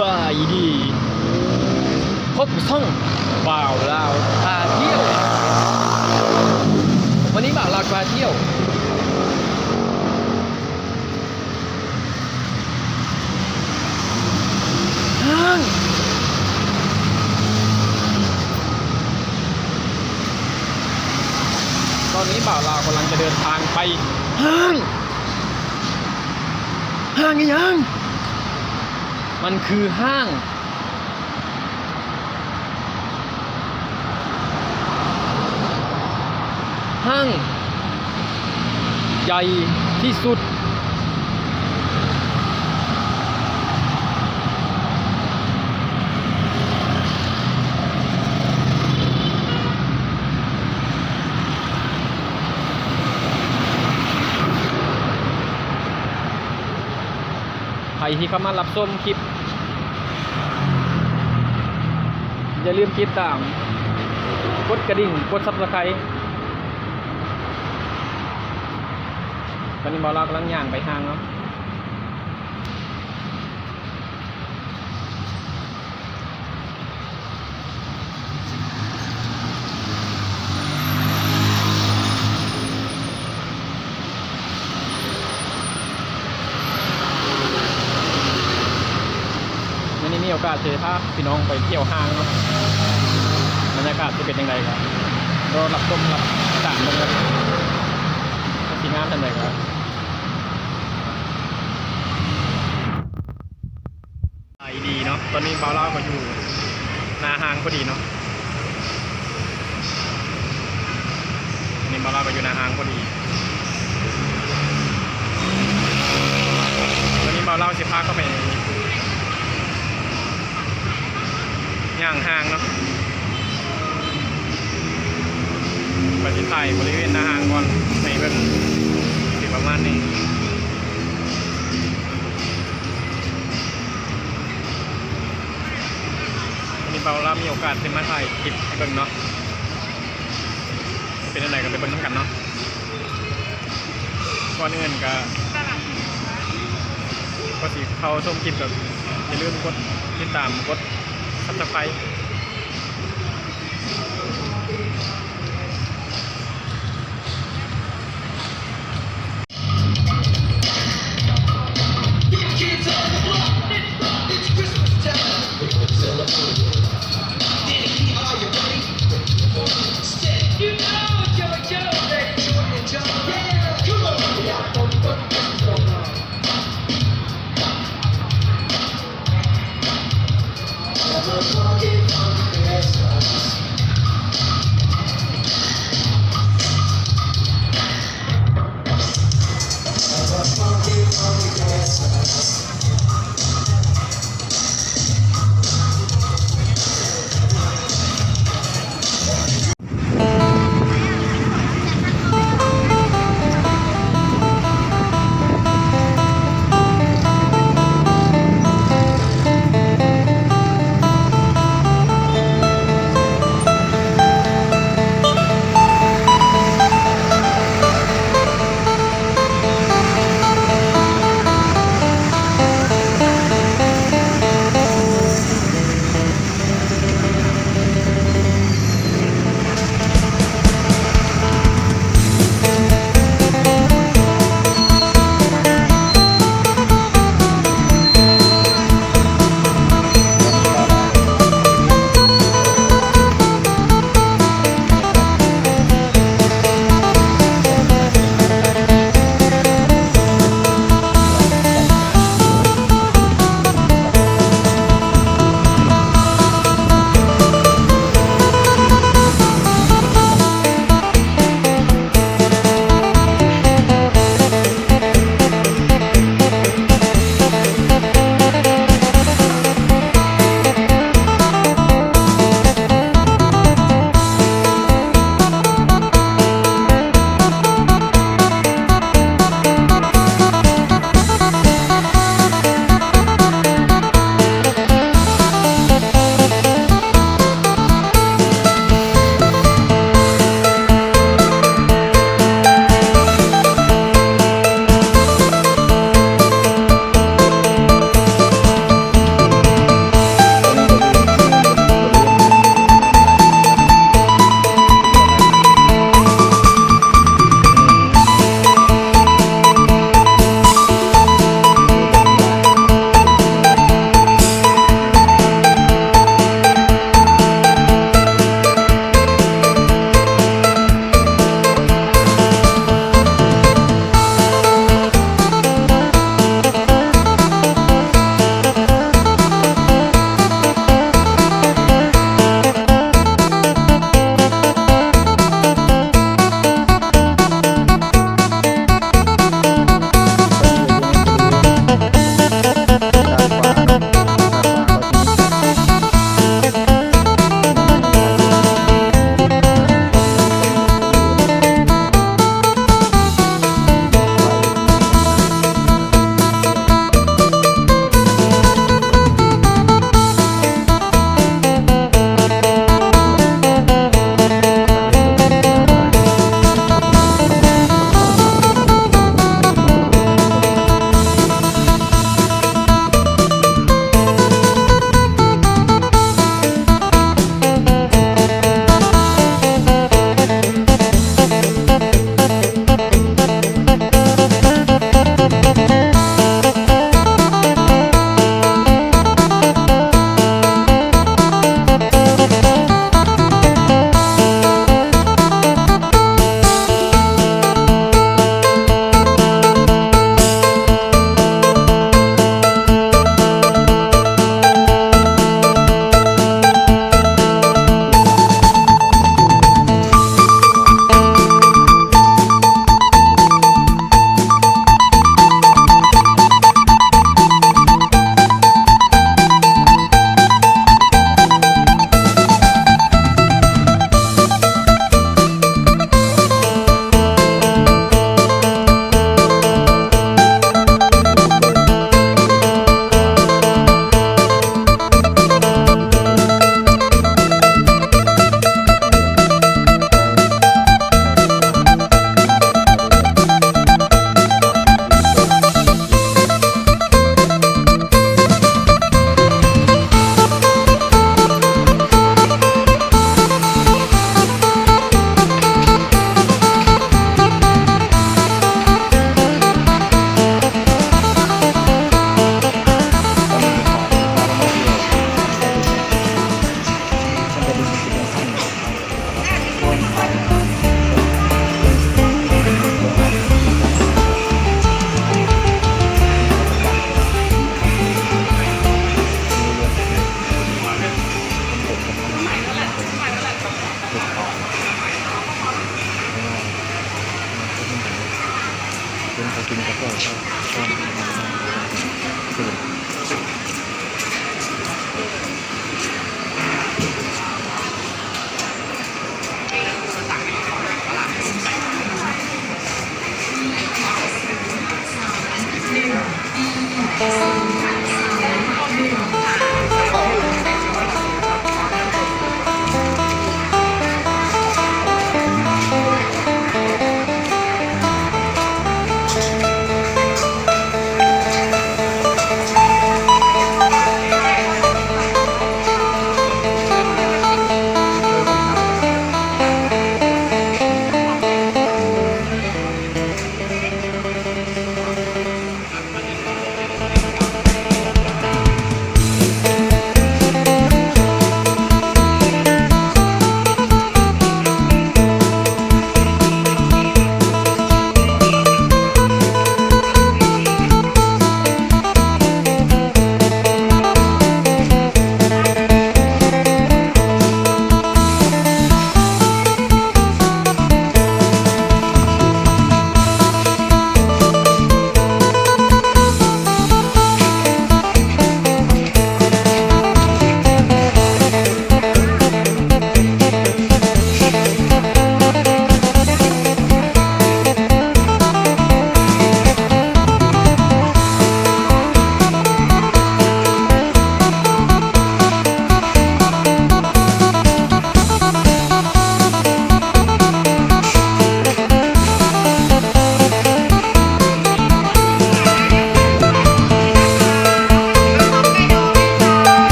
ບາຍດີ ພົບກັບຊ່ອງບ່າວລາວພາທ່ຽວ. ວັນນີ້ບ່າວລາວພາທ່ຽວ ຫ້າງ ຕອນນີ້ບ່າວລາວກຳລັງຈະເດີນທາງໄປຫ້າງ. ຫ້າງອີ່ຫຍັງ? ມັນຄືຫ້າງ ຫ້າງໃຫຍ່ທີ່ສຸດ. ໃຜທີ່ເຂົ້າມາຮັບຊົມຄລິບ ຢ່າລືມຕິດຕາມ ກົດກະດິ່ງ ກົດ Subscribe. ຕອນນີ້ບ່າວລາວກຳລັງຍ່າງໄປຫ້າງເນາະ. ມື້ນີ້ມີໂອກາດຊິໄດ້ພາພີ່ນ້ອງໄປທ່ຽວຫ້າງເນາະ. ບັນຍາກາດຊິເປັນຈັ່ງໃດກໍລໍຮັບຊົມຮັບຕາມເບິ່ງເນາະ ວ່າຊິງາມສ່ຳໃດກໍໄດ້ດີເນາະ. ຕອນນີ້ບ່າວລາວກໍຢູ່ໜ້າຫ້າງພໍດີເນາະ. ນີ້ບ່າວລາວກໍຢູ່ໜ້າຫ້າງພໍດີ. ຕອນນີ້ບ່າວລາວຊິພາເຂົ້າໄປຍ່າງຫ້າງເນາະ. ກໍຊິຖ່າຍບໍລິເວນໜ້າຫ້າງກ່ອນໃຫ້ເບິ່ງ ຊິປະມານນີ້. ວັນນີ້ບ່າວລາວມີໂອກາດໄດ້ມາຖ່າຍຄລິບໃຫ້ເບິ່ງເນາະ. ເປັນຈັ່ງໃດກໍໄປເບິ່ງນຳກັນເນາະ. ກ່ອນອື່ນກໍ ກ່ອນຊິເຂົ້າຊົມຄລິບກໍຢ່າລືມກົດຕິດຕາມ ກົດ Subscribe.